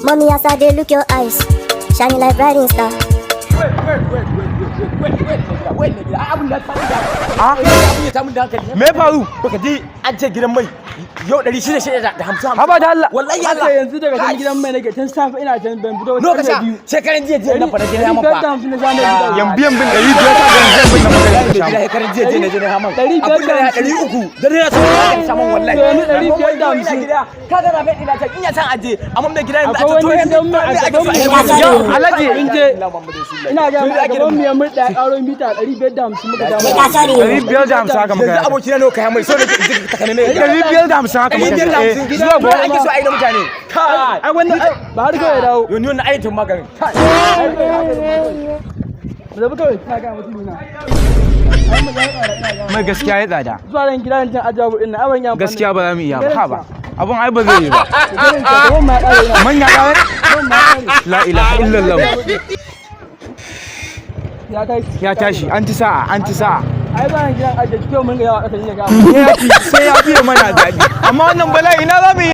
Mommy, as I dey look your eyes, shining like bright star. Wait, wait, wait, wait, wait, wait, wait, wait, wait, ai abun da ta mun da Ah? Abun ya ta mun da hankali. Me ya faru? Baka ji an ce gidan mai yau 650? Haba da Allah. Wallahi Haka Allah. yanzu daga can gidan mai nake tun safe, ina can, ban fito No ka sha 2:00. shekaran jiya jiya nan fa na je na man fa. 550 na sha mai gida. Yan biyan bin 500 ka ga yanzu bin na Wallahi magana mai gida, shekaran jiya jiya na je na man 550. abun da 300 da na so ka sha man wallahi. To yanzu 550. Gida ka ga rafe ina can, ina can aje, amma mai gida yanzu a Akwai ce to wani yanzu gidan mai a gaban mu. Yau Alhaji. Mun je, ina ga mu a gaban mu ya murɗa, ya ƙaro mita 550 muka sha mai. 550 haka muka Yanzu yi. abokina nawa kaya mai so nake in ji takamaiman ya 550 haka muka 550. yi. Zuwa Zuwa gobe gobe. ake so a yi na mutane. Kai. Ai wannan ba har kawai ya dawo. Yo, ni wannan aikin maganin. Kai. Mu zabi kawai, ina ga mutum na. Ai mu ga tsara, ina ga. Mai gaskiya ya tsada. Zuwa ran gidan can ajabu din na aban ya amfani. Gaskiya ba za mu iya ba. Ha ba. Abun ai ba zai yi ba. Gaban ma ya ƙare ina. Manya ƙawai? Gaban ma ya ƙare. La ilaha illallah. Ya tashi. Ya tashi, an ci sa'a, an ci sa'a. Ai bayan gidan aje cikin mun ga yawa ƙasa ne ga. Sai ya fi, sai ya fiye mana daɗi. Amma wannan bala'i na za mu yi.